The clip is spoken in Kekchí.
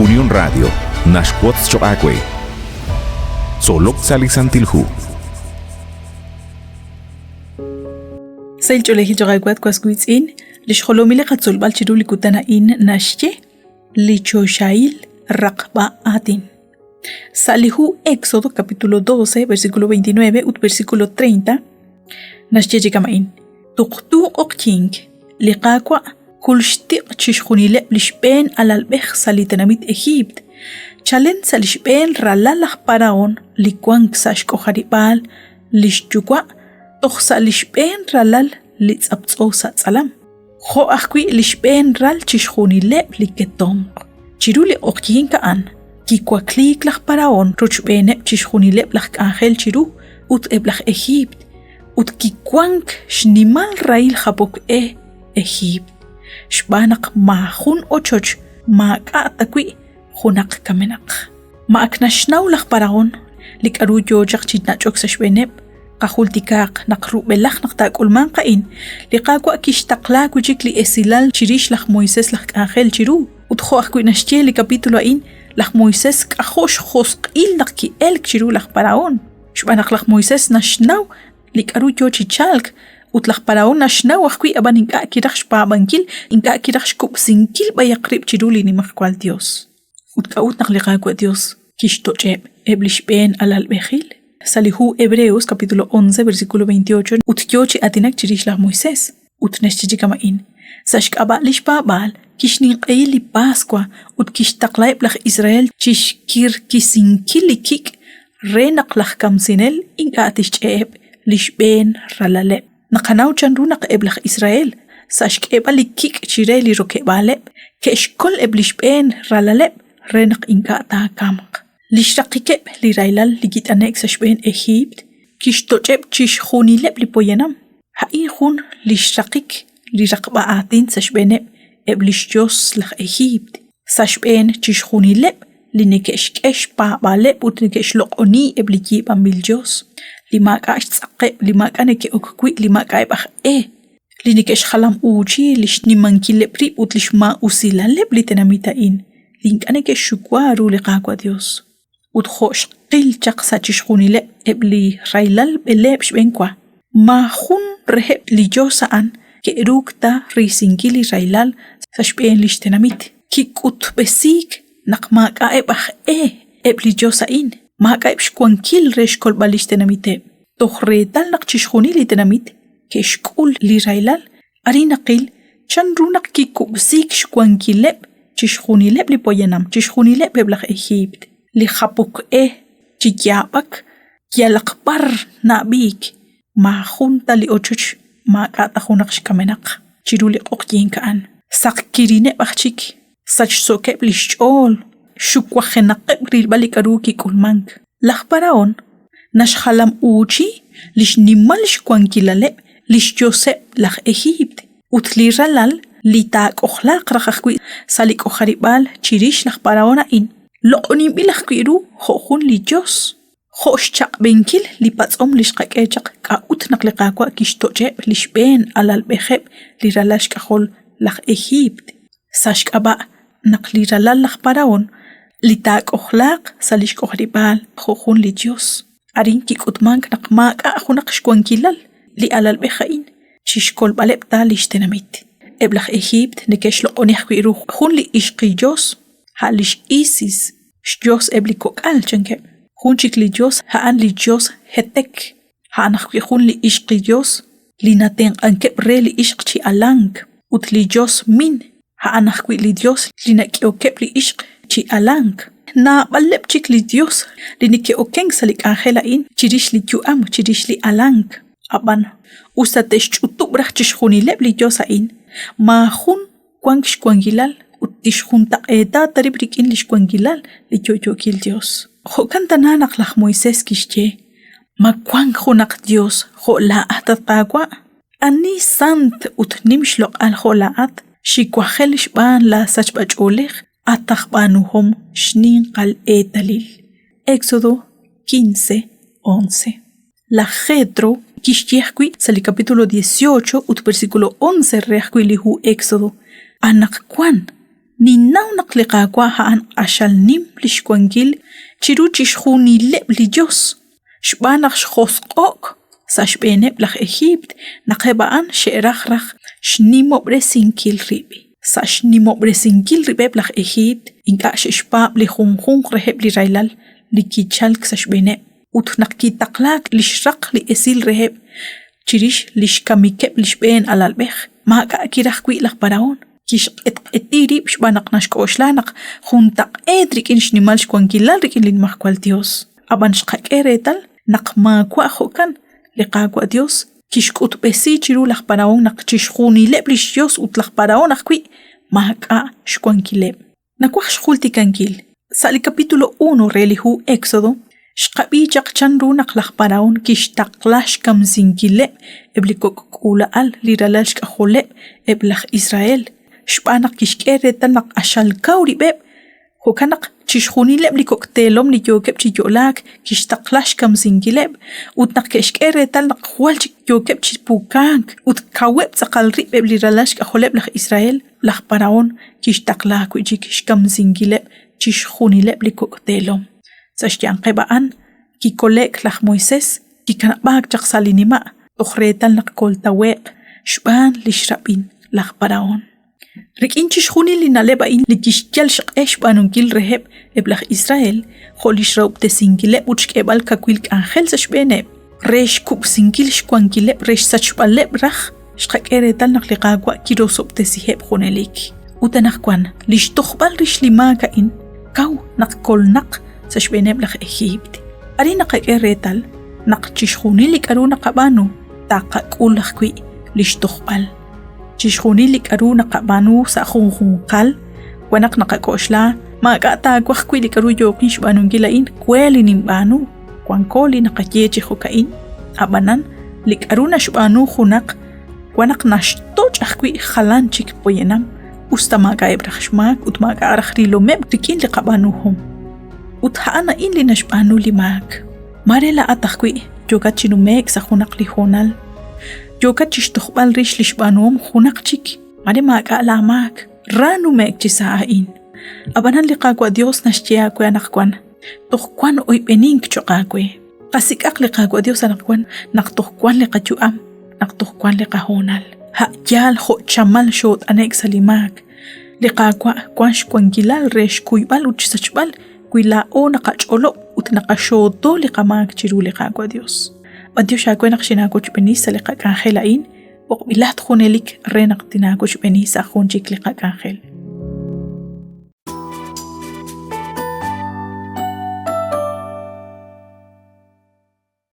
Unión Radio naxwotz choq' aawe. Tzolok sa' li Santil Hu. Sahil ch'oolejil choq' aawe at was wiitz'in, lix jolomil li qatzolb'al chiru li kutan a'in naxye li choxahil raqb'a aatin. Sa' li hu Éxodo capítulo 12, versículo 29 ut versículo 30, naxye chi kama'in, Tuqtu q'oqyink, li Qaawa' kulxtiq' chixjunileb' li xb'een alalb'ej sa' li tenamit Ejiipt, chalen sa' li xb'een ralal laj Parahón li wank sa' xk'ojarib'aal li xyuwa' toj sa' li xb'een ralal li tz'aptz'o sa' tz'alam. jo' ajwi' li xb'een ral chixjunileb' li ketomq. Chiru li q'oqyink a'an, kiwakliik laj Parahón rochb'eeneb' chixjunileb' laj k'anjel chiru ut eb' laj Ejiipt, ut kiwank xnimal rahil japok e Ejiipt, xb'aan naq maajun ochoch maak'a' ta wi' junaq kamenaq. Ma ak naxnaw laj Parahón li k'aru yo chaq chi nach'ok sa' xb'eeneb'? Qajultikaaq naq rub'elaj naq taak'ulmanq a'in, li Qaawa' kixtaqla wi' chik li esilal chirix laj Moisés laj k'anjel chiru. Ut jo' ajwi' naxye li capítulo a'in, laj Moisés k'ajo' xjosq'il naq ki'elk chiru laj Parahón. Xb'aan naq laj Moisés naxnaw li k'aru yo chi chalk ut laj Parahón naxnaw ajwi' ab'an ink'a' kiraj xpaab'ankil, ink'a' kiraj xkub'sinkil b'ayaq rib' chiru li Nimajwal Yos. Ut k'a'ut naq li Qaawa' Yos kixtoch'eb' eb' li xb'een alalb'ejil? Sa' li hu Hebreos capítulo 11 versículo 28 ut yoo chi aatinak chirix laj Moisés, ut naxye chi kama'in, Sa' xk'ab'a' li xpaab'aal kixninq'ehi li Paswa ut kixtaqlaheb' laj Israel chi xkirkisinkil li kik' re naq laj kamsinel ink'a' tixch'e'eb' li xb'een ralaleb'. Naqanaw chanru naq eb' laj Israel, sa' xk'eeb'al li kik' chire li rokeb'aaleb', ke'xkol eb' li xb'een ralaleb' re naq ink'a' taakamq. Li xraqikeb' li rahilal li kit'ane'k sa' xb'een Ejiipt kixtoch'eb' chixjunileb' li poyanam. A'in jun li xraqik li raqb'a aatin sa' xb'eeneb' eb' li xyos laj Ejiipt, sa' xb'een chixjunileb' li neke'xk'e xpaab'aaleb' ut neke'xloq'oni eb' li yiib'anb'il yos, li maak'a' xtz'aqeb', li maak'a' neke'ok wi', li maak'a'eb' aj e, li neke'xjalam'uuchi li xnimankileb' rib' ut li xmaa'usilaleb' li tenamit a'in, li ink'a' neke'xxuwa ru li Qaawa' Yos. Ut jo' xqil chaq sa' chixjunileb' eb' li rahilal b'eleeb' xb'enwa, maajun reheb' li yos a'an ke'ruuk ta risinkil li rahilal sa' xb'een li xtenamit. Kik'utb'esiik naq maak'a'eb' aj e eb' li yos a'in, maak'a'eb' xwankil re xkolb'al li xtenamiteb'. Toj reetal naq chixjunil li tenamit ke'xk'ul li rahilal, arin naqil chanru naq kikub'siik xwankileb' chixjunileb' li poyanam, chixjunileb' eb' laj Ejiipt, li japok e chi yaab'ak yalaq b'ar na'ab'iik, maajun ta li ochoch maak'a' ta junaq xkamenaq chiru li q'oqyink a'an. Saqkirineb' aj chik, sachsookeb' li xch'ool, xuwajenaqeb' rilb'al li k'aru kik'ulmank. Laj Parahón naxjalam'uuchi li xnimal xwankilaleb' li xyoseb' laj Ejiipt ut li ralal li taak'ojlaaq raj ajwi' sa' li k'ojarib'aal chirix laj Parahón a'in, loq'oninb'il ajwi' ru jo' jun li yos. Jo' xchaq'b'enkil li patz'om li xqak'e chaq k'a'ut naq li Qaawa' kixtoch'eb' li xb'een alalb'ejeb' li ralal xk'ajol laj Ejiipt, sa' xk'ab'a' naq li ralal laj Parahón li taak'ojlaaq sa' li xk'ojarib'aal jo' jun li yos. Arin kik'utmank naq maak'a' junaq xwankilal li alalb'ej a'in chi xkolb'aleb' ta li xtenamit. Eb' laj Ejiipt neke'xloq'oni ajwi' ru jun li ixqi yos, a' lix Isis, xyos eb' li kok'al, chankeb'. Jun chik li yos a'an li yos Hetek, a'an ajwi' jun li ixqi yos li natenq'ankeb' re li ixq chi alank, ut li yos Min, a'an ajwi' li yos li nak'ehokeb' li ixq chi alank. Naab'aleb' chik li yos li neke'okenk sa' li k'anjel a'in chirix li yu'am, chirix li alank. Ab'an, us ta te'xch'utub' raj chixjunileb' li yos a'in, maajun wank xwankilal ut tixjuntaq'eeta ta rib' rik'in li xwankilal li yo'yookil Yos. Jo'kan tana naq laj Moisés kixye, Ma wank junaq Yos jo' laa'at, at Qaawa'? Ani sant ut nim xloq'al jo' laa'at, xiwajel xb'aan laasachb'ach'oolej, at aj b'aanuhom xninqal eetalil? Éxodo 15, 11. Laj Jetro kixye ajwi' sa' li capítulo 18 ut versículo 11 re ajwi' li hu Éxodo, Anaqwan. Ninnaw naq li Qaawa' a'an q'axal nim li xwankil chiru chixjunileb' li yos, xb'aan naq xjosq'o'k sa' xb'eeneb' laj Ejiipt naq eb' a'an xe'raj raj xnimob'resinkil rib'. Sa' xnimob'resinkil rib'eb' laj Ejiipt ink'a' xe'xpaab' li junjunq reheb' li rahilal li kichalk sa' xb'eeneb' ut naq kitaqlaak li xraq li esil reheb' chirix li xkamikeb' li xb'een alalb'ej, maak'a' kiraj wi' laj Parahón. Kixq'etq'eti rib' xb'aan naq naxk'oxla naq juntaq'eet rik'in xnimal xwankilal rik'in li Nimajwal Yos. Ab'an xqak'e reetal naq maawa' jo'kan, li Qaawa' Yos kixk'utb'esi chiru laj Parahón naq chixjunileb' li xyos ut laj Parahón ajwi' maak'a' xwankileb'. Nawaj xjultikankil, sa' li capítulo 1 re li hu Éxodo, xqab'i chaq chanru naq laj Parahón kixtaqla xkamsinkileb' eb' li kok' k'uula'al li ralal xk'ajoleb' eb' laj Israel, xb'aan naq kixk'e reetal naq q'axal kaw rib'eb', jo'kan naq chixjunileb' li kok' teelom li yookeb' chi yo'laak kixtaqla xkamsinkileb', ut naq ke'xk'e reetal naq jwal chik yookeb' chi pukank ut kaweb' tz'aqal rib' eb' li ralal xk'ajoleb' laj Israel, Laj Parahón kixtaqla wi' chik xkamsinkileb' chixjunileb' li kok' teelom. Sa' xyanqeb' a'an kikole'k laj Moisés, kikanab'aak chaq sa' li nima' toj reetal naq koltawe'q xb'aan li xrab'in laj Parahón. Rik'in chixjunil li na'leb' a'in li kixyal xq'e xb'aanunkil reheb' eb' laj Israel, jo' li xrahob'tesinkileb' ut xk'eeb'al kawil k'anjel sa' xb'eeneb', re xkub'sinkil xwankileb' re xsachb'aleb' raj, xqak'e reetal naq li Qaawa' kirosob'tesiheb' junelik. Ut anaqwan, li xtojb'al rix li maak a'in kaw naq kolnaq sa' xb'eeneb' laj Ejiipt. Arin naqak'e reetal naq chixjunil li k'aru naqab'aanu taqak'ul ajwi' li xtojb'al. Chixjunil li k'aru naqab'aanu sa' junjunqal, wan naq naqak'oxla maak'a' taawaj wi' li k'aru yookin xb'aanunkil a'in we li ninb'aanu. Wanko li naqaye chi jo'ka'in, ab'anan li k'aru naxb'aanu junaq wan naq naxtoch' ajwi' jalan chik poyanam, us ta maak'a'eb' raj xmaak ut maak'a' raj rilomeb' rik'in li qab'aanuhom. Ut a'an a'in li naxb'aanu li maak. Maare laa'at ajwi' yookat chi nume'k sa' junaq li hoonal, yookat chi xtojb'al rix li xb'aanuhom junaq chik, maare maak'a' laamaak, ra nume'k chi sa' a'in. Ab'anan li Qaawa' Yos naxye aawe anaqwan, Toj wank oyb'enink cho'q aawe. Qasik'aq li Qaawa' Yos anaqwan naq toj wank li qayu'am, naq toj wank li qahoonal. A' yaal jo' chamal xoot'ane'k sa' li maak. Li Qaawa' wank xwankilal re xkuyb'al ut xsachb'al wi laa'o naqach'olob' ut naqaxooto li qamaak chiru li Qaawa' Yos. B'anyox aawe naq xinaawochb'eni sa' li qak'anjel a'in, b'oqb'ilat junelik re naq tinaawochb'eni sa' jun chik li qak'anjel.